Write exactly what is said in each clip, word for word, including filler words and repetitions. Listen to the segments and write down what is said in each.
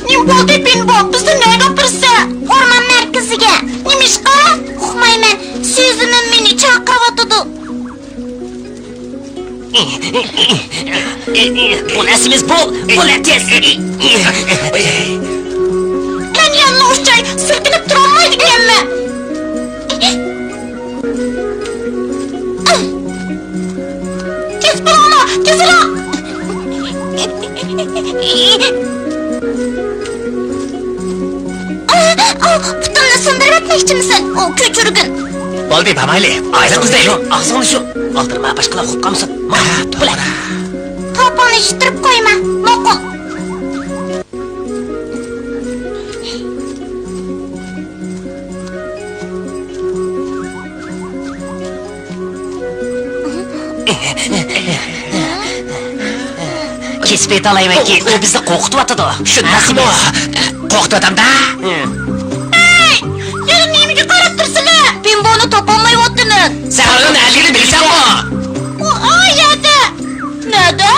نېمە بولدى، بىمبو؟ بىزنى نەگە ئاپىرىسەن؟ ئورمان مەركىزىگە. نېمىشقا؟ ئۇقمايمەن. سېزىمىم مېنى چاقىرىۋاتىدۇ. بول، ئەسىمىز، بول، بول، تېز. مەن يەنىلا ئۇچاي، سىلكىنىپ تۇرالمايدىكەنمەن. تېز بولۇڭلار، تېزرەك! پۇتۇمنى سۇندۇرۇۋەتمەكچىمىسەن؟ ئۇ كۆچۈرگۈن. بولدى، بارمايلى. ئايلىق ئىزدەيلى. ئاغزىڭنى شۇ. ئالدىرىما، باشقىلار ئۇقۇپ قالمىسۇن. ماڭا، بولە. توپۇڭنى يىتتۈرۈپ قويما، ماقۇل. كېسىپ ئېيتالايمەنكى، ئۇ بىزنى قورقۇتۇۋاتىدۇ. شۇنداقمۇ؟ قورقۇتۇۋاتامدا. ھەي! يەنە نېمىگە قاراپ تۇرسىلەر؟ بىمبونى تاپالمايۋاتىمەن. سەن ئۇنىڭ نەدىكىنى بىلىسەنمۇ؟ ئۇ ئا يەردە. نەدە؟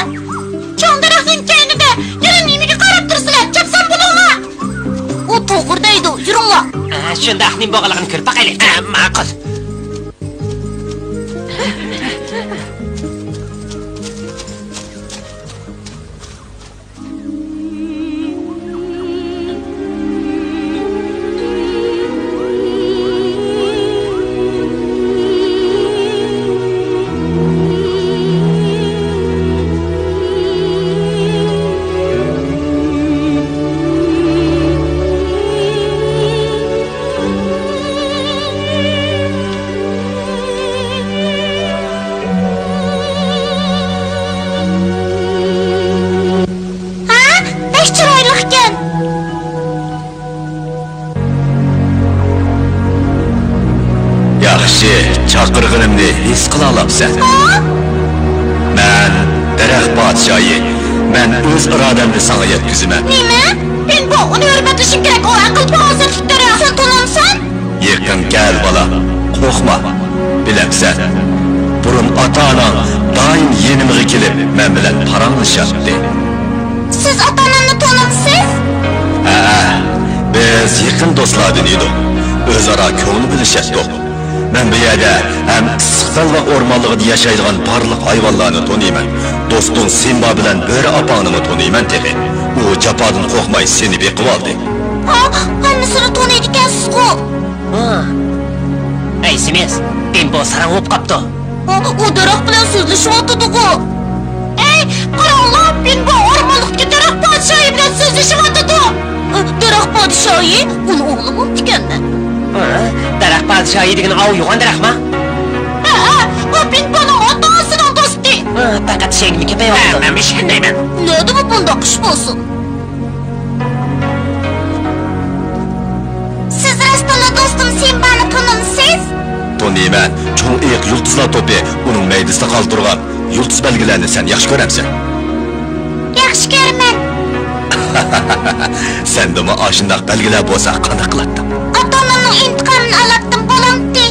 چوڭ دەرەخنىڭ كەينىدە. يەنە نېمىگە قاراپ تۇرسىلەر؟ چاپسان بولۇڭلار! ئۇ توغرا دەيدۇ، يۈرۈڭلار! ئە، شۇنداق، نېمە بولغانلىقىنى كۆرۈپ باقايلى. ئە، ماقۇل. ھە؟ بەك چىرايلىقكەن. ياخشى، چاقىرغىنىمنى ھېس قىلالاپسەن. ھا؟ مەن دەرەخ پادىشاھى، مەن ئۆز ئىرادەمنى ساڭا يەتكۈزىمەن. نېمە؟ بىمبو، ئۇنى ھۆرمەتلىشىڭ كېرەك، ئۇ ئەقىل پاراسەتلىك دەرەخ. سەن تونۇمسەن؟ يېقىن كەل، بالام، قورقما. بىلەمسەن، بۇرۇن ئاتا-ئاناڭ دائىم يېنىمغا كېلىپ، مەن بىلەن پاراڭلىشاتتى. سىز ئاتا-ئانامنى تونۇمسىز؟ ھەئە، بىز يېقىن دوستلاردىن ئىدۇق، ئۆزئارا كۆڭۈل بۆلۈشەتتۇق. مەن بۇ يەردە ھەم ئىسسىقتال ۋە ئورمانلىقىدا ياشايدىغان بارلىق ھايۋانلارنى تونۇيمەن. دوستۇڭ سىمبا بىلەن بۆرە ئاپاڭنىمۇ تونۇيمەن تېخى. ئۇ جاپادىن قورقماي سېنى بېقىۋالدى. ھا، ھەممىسىنى تونۇيدىكەنسىزغۇ؟ ھا. ئەي، سىمىز، بىمبو ساراڭ بولۇپ قاپتۇ. ھا، ئۇ دەرەخ بىلەن سۆزلىشىۋاتىدىغۇ. ئەي، قاراڭلار، بىمبو ئورمانلىقتىكى دەرەخ پادىشاھى بىلەن سۆزلىشىۋاتىدۇ. دەرەخ پادىشاھى؟ ئۇنىڭ ئوغلى بوپتىكەنمەن. ھا، دەرەخ دەرەخ پادىشاھى دېگىنى ئاۋۇ يوغان دەرەخما؟ ھە، ھە، ئۇ بىنبونىڭ ئاتا-ئانىسىنىڭ دوستى. ھە، پەقەت ئىشەنگۈم كېلىۋاتىدۇ. ھە، مەنمۇ ئىشەنمەيمەن. نەدىمۇ بۇنداق ئىش بولسۇن؟ سىز راستتىنلا دوستۇم سىمبانى تونۇمسىز؟ تونۇيمەن. چوڭ ئېيىق يۇلتۇزلار توپى ئۇنىڭ مەيدىسىدە قالدۇرغان يۇلتۇز بەلگىلەرنى سەن ياخشى كۆرەمسەن؟ ياخشى كۆرىمەن. سەندىمۇ ئاشۇنداق بەلگىلەر بولسا قانداق قىلاتتىڭ؟ ئاتا-ئانامنىڭ ئىنتىقامىنى ئالاتتىم، بولامتى؟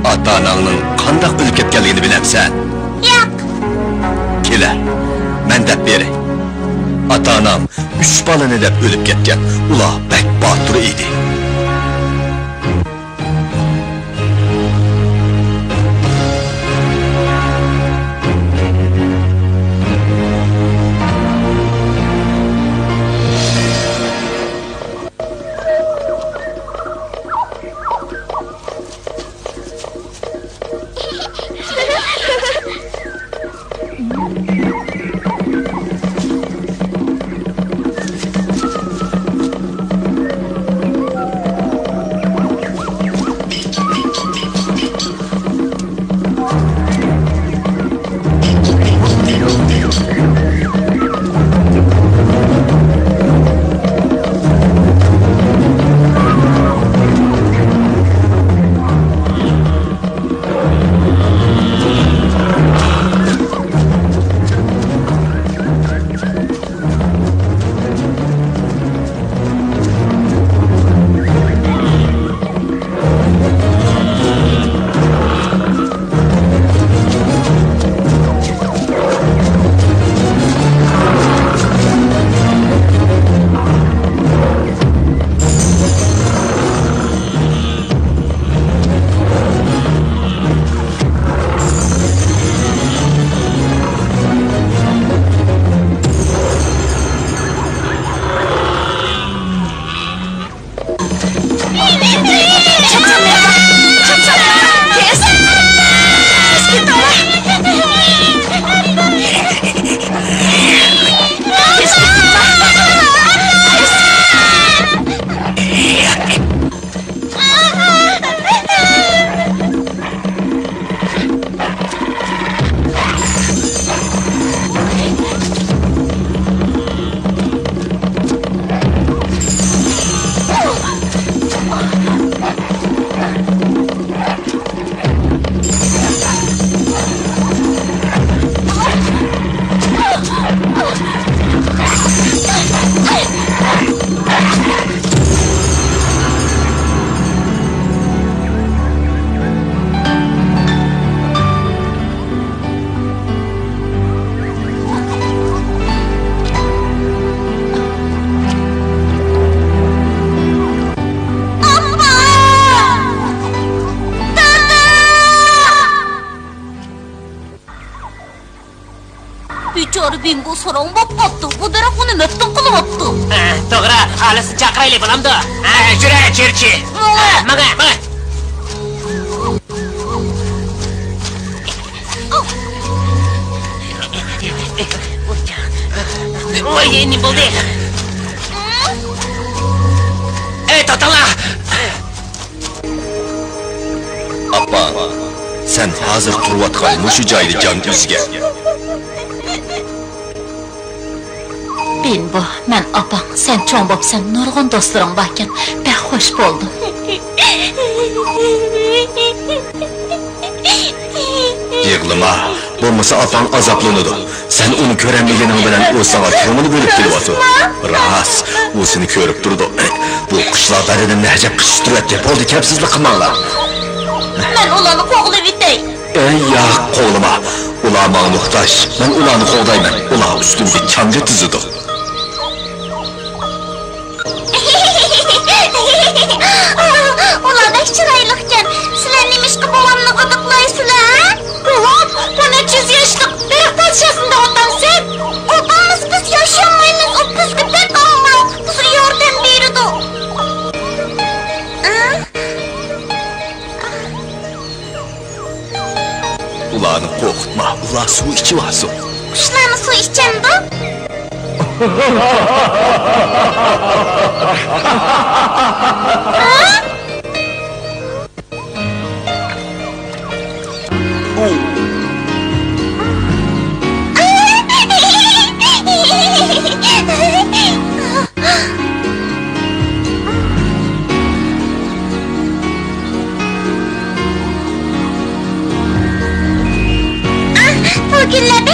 ئاتا-ئاناڭنىڭ قانداق ئۆلۈپ كەتكەنلىكىنى بىلەمسەن؟ ياق. كېلە، مەن دەپ بېرەي. ئاتا-ئاناڭ ئۈچ بالىنى دەپ ئۆلۈپ كەتكەن. ئۇلار بەك باتۇر ئىدى. بىچارە بىمبو ساراڭ بوپ قاپتۇ. بۇ دەرەخ ئۇنى مەپتۇن قىلىۋاپتۇ. ھە، توغرا، ئالىسىنى چاقىرايلى، بولامدۇ؟ ھە، يۈرە، چېرچى. ماڭا. ھە، ماڭا، ماڭا. ۋاي، نېمە بولدى؟ ئەي، توختاڭلار! ئاپا، سەن ھازىر تۇرۇۋاتقان مۇشۇ جايدا جان ئۈزگەن. بىمبو، مەن ئاپاڭ، سەن چوڭ بوپسەن، نۇرغۇن دوستلىرىڭ باركەن، بەك خوش بولدۇم. يىغلىما، بولمىسا ئاپاڭ ئازابلىنىدۇ. سەن ئۇنى كۆرەلمىگىنىڭ بىلەن ئۇ ساڭا كۆڭۈل بۆلۈپ كېلىۋاتىدۇ. راست، ئۇ سېنى كۆرۈپ تۇرىدۇ. بۇ قۇشلار بەدىنىمنى ئەجەب قىچىشتۇرۇۋەتتى. بولدى، كەپسىزلىك قىلماڭلار. مەن ئۇلارنى قوغلىۋېتەي. ئەي ياق، قوغلىما. ئۇلار ماڭا موھتاج. مەن ئۇلارنى قوغدايمەن. ئۇلار ئۈستۈمگە چاڭگا تىزىدۇ. ئۇلار بەك چىرايلىقكەن. سىلەر نېمىشقا بوۋامنى غىدىقلايسىلەر، ھە؟ بوۋام، بۇ نەچچە يۈز ياشلىق دەرەخ پادىشاھسىنى دەۋاتامسەن؟ ئۇ بولمىسا بىز ياشىيالمايمىز، ئۇ بىزگە بەك ئامراق، بىزگە ياردەم بېرىدۇ. ئۇلارنى قورقۇتما، ئۇلار سۇ ئىچىۋالسۇن. قۇشلارمۇ سۇ ئىچەمدۇ؟ ھە؟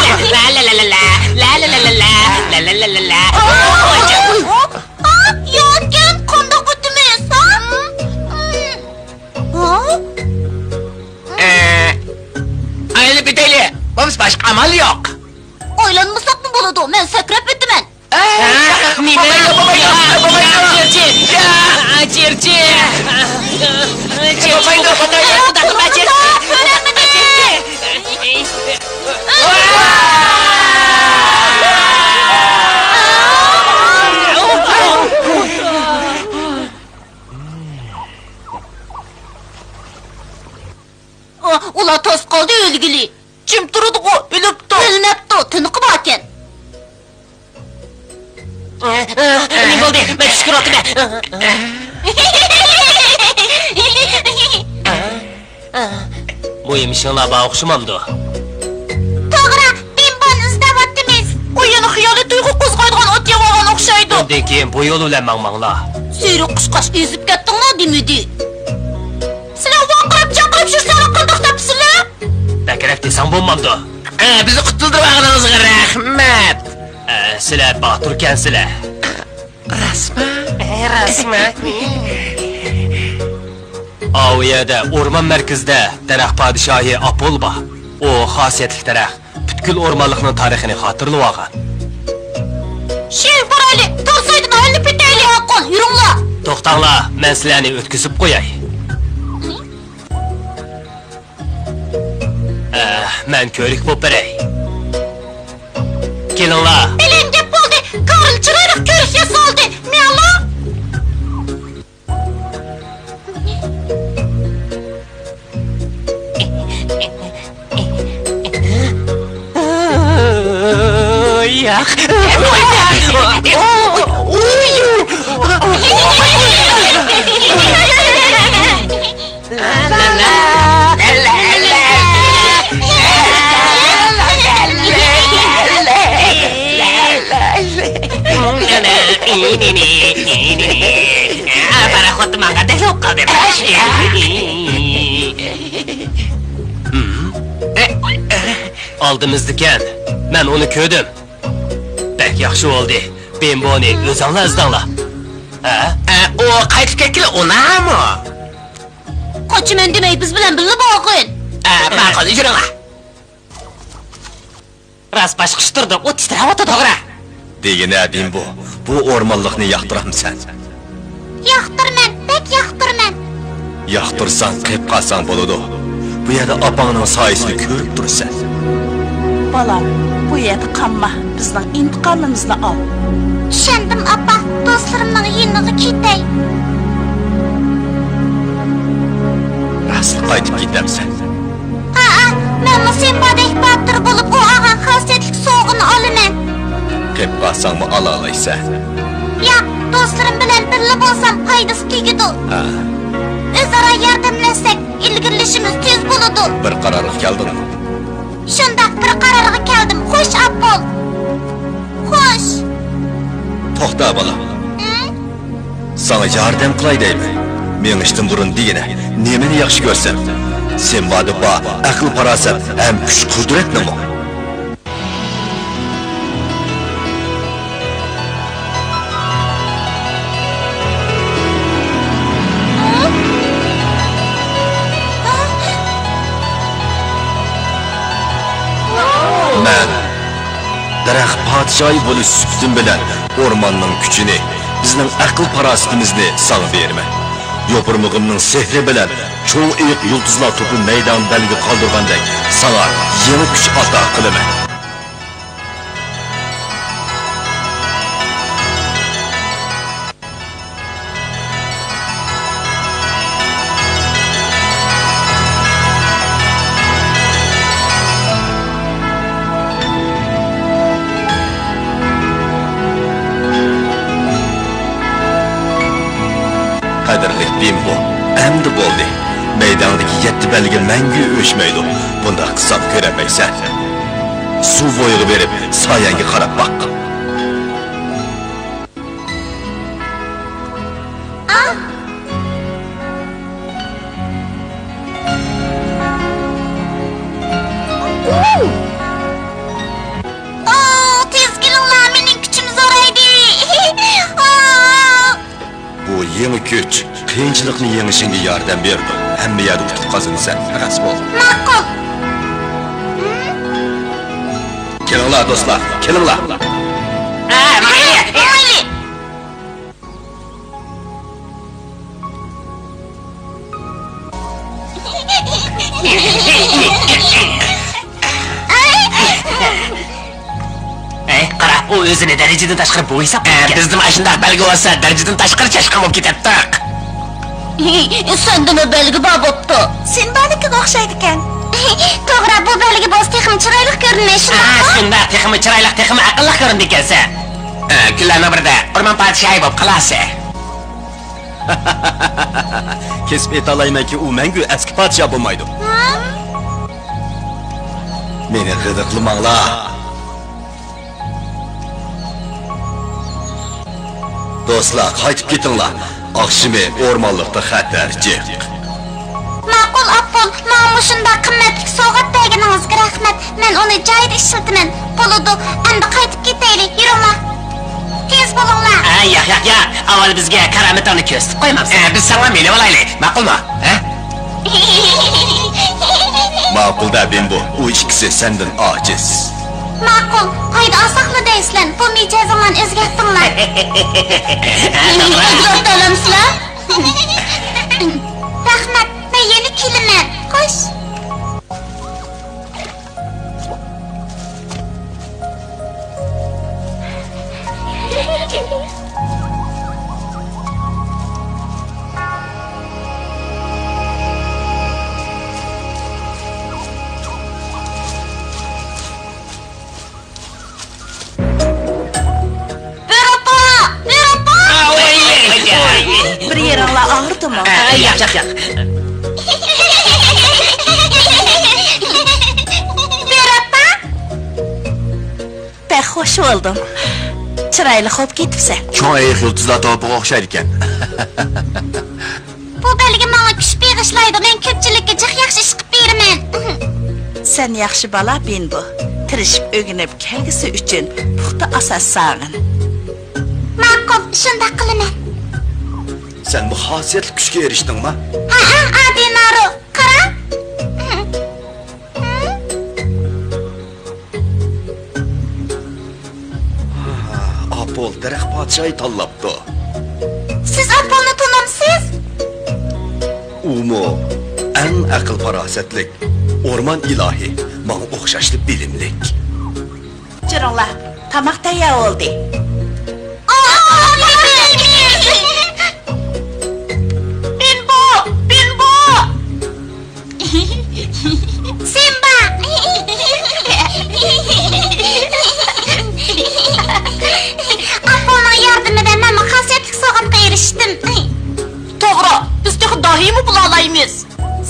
لا، لا، لا، لا، لا. ھوپ، ھوپ، ياكەن، قانداق بوتىمىز، ھا؟ ھا؟ ئە، ئايلىنىپ ئۆتەيلى. بولمىسا باشقا ئامال يوق. ئايلانمىساقمۇ بولىدۇ، مەن سەكرەپ ئۆتىمەن. نېمە؟ چىرچى! چىرچى! چىرچى! چىرچى! ئۇلار تاس قالدى ئۆلگىلى. جىم تۇرىدىغۇ، ئۆلۈپتۇ. ئۆلمەپتۇ، تىنىقى باركەن. نېمە بولدى؟ مەن چۈش كۆرۈۋاتىمەن. مۇھىم ئىشىڭلار بار ئوخشىمامدۇ؟ توغرا، بىمبونى ئىزدەۋاتىمىز. ئۇ يەنە خىيالىي تۇيغۇ قوزغايدىغان ئوت يەۋالغان ئوخشايدۇ. بۇندىن كېيىن بۇ يول بىلەن ماڭماڭلار. سېرىق قۇشقاچ ئېزىپ كەتتىڭلار دېمىدى. سىلەر ۋە دېسەڭ بولمامدۇ؟ ئە، بىزنى قۇتۇلدۇرۇۋالغىنىڭىزغا رەھمەت. ئە، سىلەر باتۇركەنسىلەر. راستمۇ؟ ئە، راستمۇ؟ ئاۋۇ يەردە، ئورمان مەركىزىدە دەرەخ پادىشاھى ئاپول بار. ئۇ خاسىيەتلىك دەرەخ. پۈتكۈل ئورمانلىقنىڭ تارىخىنى خاتىرىلىۋالغان. شېۋ، بارايلى، تارسايدىن ھەللىپ ئۆتەيلى. ماقۇل، يۈرۈڭلار. توختاڭلار، مەن سىلەرنى ئۆتكۈزۈپ قوياي. ئە، مەن كۆرۈك بولۇپ بېرەي. كېلىڭلار. بەلەن گەپ بولدى. كارل چىرايلىق كۆرۈك ياسالدى. مياۋ. ياق. پاراخوت ماڭغاندەك بولۇپ قالدى. ئالدىمىزدىكەن. مەن ئۇنى كۆردۈم. بەك ياخشى بولدى. بىمبونى ئۆزۈڭلار ئىزدەڭلار. ھە؟ ئە، ئۇ قايتىپ كەتكىلى ئۇنامۇ؟ قاچىمەن دېمەي، بىز بىلەن بىللە بارغىن. ئە، ماقۇل، يۈرۈڭلار. راست باشقىچە تۇرىدۇ، ئۇ تىترەۋاتىدۇ، توغرا. دېگىنە، بىمبو، بۇ ئورمانلىقنى ياقتۇرامسەن؟ ياقتۇرىمەن، بەك ياقتۇرىمەن. ياقتۇرساڭ، قېپ قالساڭ بولىدۇ. بۇ يەردە ئاپاڭنىڭ سايىسىنى كۆرۈپ تۇرىسەن. بالام، بۇ يەردە قالما، بىزنىڭ ئىنتىقامىمىزنى ئال. چۈشەندىم، ئاپا. دوستلىرىمنىڭ يېنىغا كېتەي. راستلا قايتىپ كېتەمسەن؟ ھەئە، مەنمۇ سىمبادەك باتۇر بولۇپ، ئۇ ئالغان خاسىيەتلىك سوۋغىنى ئالىمەن. قېپ قالساڭمۇ ئالالايسەن. ياق، دوستلىرىم بىلەن بىللە بولسام پايدىسى تېگىدۇ. ھە. ئۆزئارا ياردەملەشسەك، ئىلگىرىلىشىمىز تېز بولىدۇ. بىر قارارغا كەلدىڭمۇ؟ شۇنداق، بىر قارارغا كەلدىم. خوش، ئاپول. خوش. توختا، بالام. ھە؟ ساڭا ياردەم قىلاي دەيمەن. مېڭىشتىن بۇرۇن دېگىنە، نېمىنى ياخشى كۆرىسەن؟ سىمبادا بار ئەقىل-پاراسەت ھەم كۈچ-قۇدرەتنىمۇ. مەن دەرەخ پادىشاھى بولۇش سۈپىتىم بىلەن ئورماننىڭ كۈچىنى، بىزنىڭ ئەقىل-پاراسىتىمىزنى ساڭا بېرىمەن. يوپۇرمىقىمنىڭ سېھرى بىلەن چوڭ ئېيىق يۇلتۇزلار توپى مەيداندا بەلگە قالدۇرغاندەك، ساڭا يېڭى كۈچ ئاتا قىلىمەن. قەدىرلىك بىمبو، ئەمدى بولدى. مەيداڭدىكى يەتتە بەلگە مەڭگۈ ئۆچمەيدۇ. بۇنداق قىلسام كۆرەلمەيسەن. سۇ بويىغا بېرىپ، سايەڭگە قاراپ باق. ئو، تېز كېلىڭلار، مېنىڭ كۈچۈم زورايدى. ئو! بۇ يېڭى كۈچ قىيىنچىلىقنى يېڭىشىڭگە ياردەم بېرىدۇ. ھەممە يەردە ئۇتۇق قازىنىسەن، راست بول. ماقۇل. كېلىڭلار، دوستلار، كېلىڭلار. ھە، مايلى. مايلى. ئەي، قارا، ئۇ ئۆزىنى دەرىجىدىن تاشقىرى بوۋا ھېسابلايدىكەن. ئە، بىزدىمۇ ئاشۇنداق بەلگە بولسا، دەرىجىدىن تاشقىرى چاشقان بولۇپ كېتەتتۇق. سەندىمۇ بەلگە بار بوپتۇ. سىمبانىڭكىگە ئوخشايدىكەن. توغرا، بۇ بەلگە بولسا تېخىمۇ چىرايلىق كۆرۈنمەي، ئا، شۇنداقمۇ؟ شۇنداق، تېخىمۇ چىرايلىق، تېخىمۇ ئەقىللىق كۆرۈنىدىكەنسەن. ئە، كۈنلەرنىڭ بىرىدە ئورمان پادىشاھى بولۇپ قالارسەن. كېسىپ ئېيتالايمەنكى، ئۇ مەڭگۈ ئەسكى پادىشاھ بولمايدۇ. ھە؟ مېنى غىدىقلىماڭلار. دوستلار، قايتىپ كېتىڭلار. ئاخشىمى ئورمانلىقتا خەتەر جىق. ماقۇل، ئاپا. ماڭا مۇشۇنداق قىممەتلىك سوۋغات بەرگىنىڭىزگە رەھمەت. مەن ئۇنى جايىدا ئىشلىتىمەن. بولىدۇ، ئەمدى قايتىپ كېتەيلى، يۈرۈڭلار. تېز بولۇڭلار. ئە، ياق، ياق، ياق. ئاۋۋال بىزگە كارامىتىڭنى كۆرسىتىپ قويمامسەن؟ ئە، بىز ساڭا مېلىۋالايلى، ماقۇلمۇ؟ ھە؟ ماقۇل-دە، بىمبو. ئۇ ئىككىسى سەندىن ئاجىز. ماقۇل، پايدا ئالساقلا دەيسىلەر، بۇ مىجەزىڭلارنى ئۆزگەرتىڭلار. ئىبرەت ئالامسىلەر؟ رەھمەت، مەن يەنە كېلىمەن. خوش. بۆرە ئاپا! بۆرە ئاپا! بىر يېرىڭلار ئاغرىدىمۇ؟ ياق، ياق، ياق. بۆرە ئاپا! بەك خوش بولدۇم. چىرايلىق بولۇپ كېتىپسەن. چوڭ ئېيىق يۇلتۇزلار توپىغا ئوخشايدىكەن. بۇ بەلگە ماڭا كۈچ بېغىشلايدۇ، مەن كۆپچىلىككە جىق ياخشى ئىش قىلىپ بېرىمەن. سەن ياخشى بالا، بىنبو. تىرىشىپ ئۆگىنىپ كەلگۈسى ئۈچۈن پۇختا ئاساس سالغىن. ماقۇل، شۇنداق قىلىمەن. سەن بۇ خاسىيەتلىك كۈچكە ئېرىشتىڭما؟ ھەئە، ئادىنارۇ، قارا. ئاپول دەرەخ پادىشاھى تاللاپتۇ. سىز ئاپولنى تونامسىز؟ ئۇمۇ ئەڭ ئەقىل-پاراسەتلىك، ئورمان ئىلاھى، ماڭا ئوخشاشلا بىلىملىك. جۈرۈڭلار، تاماق تەييار بولدى. بىنبو! بىنبو! سىمبا! ئاپولنىڭ ياردىمى بىلەن مەنمۇ خاسىيەتلىك سوۋغاتقا ئېرىشتىم. توغرا، بىز تېخى داھىيمۇ بولالايمىز.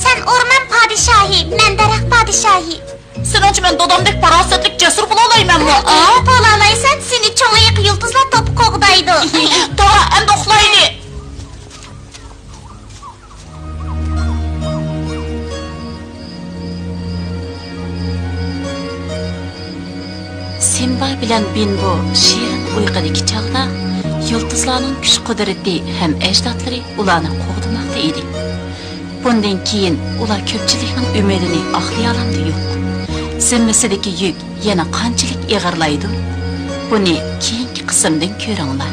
سەن ئورمان پادىشاھى، مەن دەرەخ پادىشاھى. سېنىڭچە مەن دادامدەك پاراسەتلىك، جەسۇر بولالايمەنمۇ؟ ھە، بولالايسەن، سېنى چوڭ ئېيىق يۇلتۇزلار توپى قوغدايدۇ. توغرا، ئەمدى ئۇخلايلى. سىمبا بىلەن بىنبو شېرىن ئۇيقۇدىكى چاغدا يۇلتۇزلارنىڭ كۈچ-قۇدرىتى ھەم ئەجدادلىرى ئۇلارنى قوغدىماقتا ئىدى. بۇندىن كېيىن ئۇلار كۆپچىلىكنىڭ ئۈمىدىنى ئاقلىيالامدۇ يوق. زىممىسىدىكى يۈك يەنە قانچىلىك ئېغىرلايدۇ؟ بۇنى كېيىنكى قىسىمدىن كۆرۈڭلار.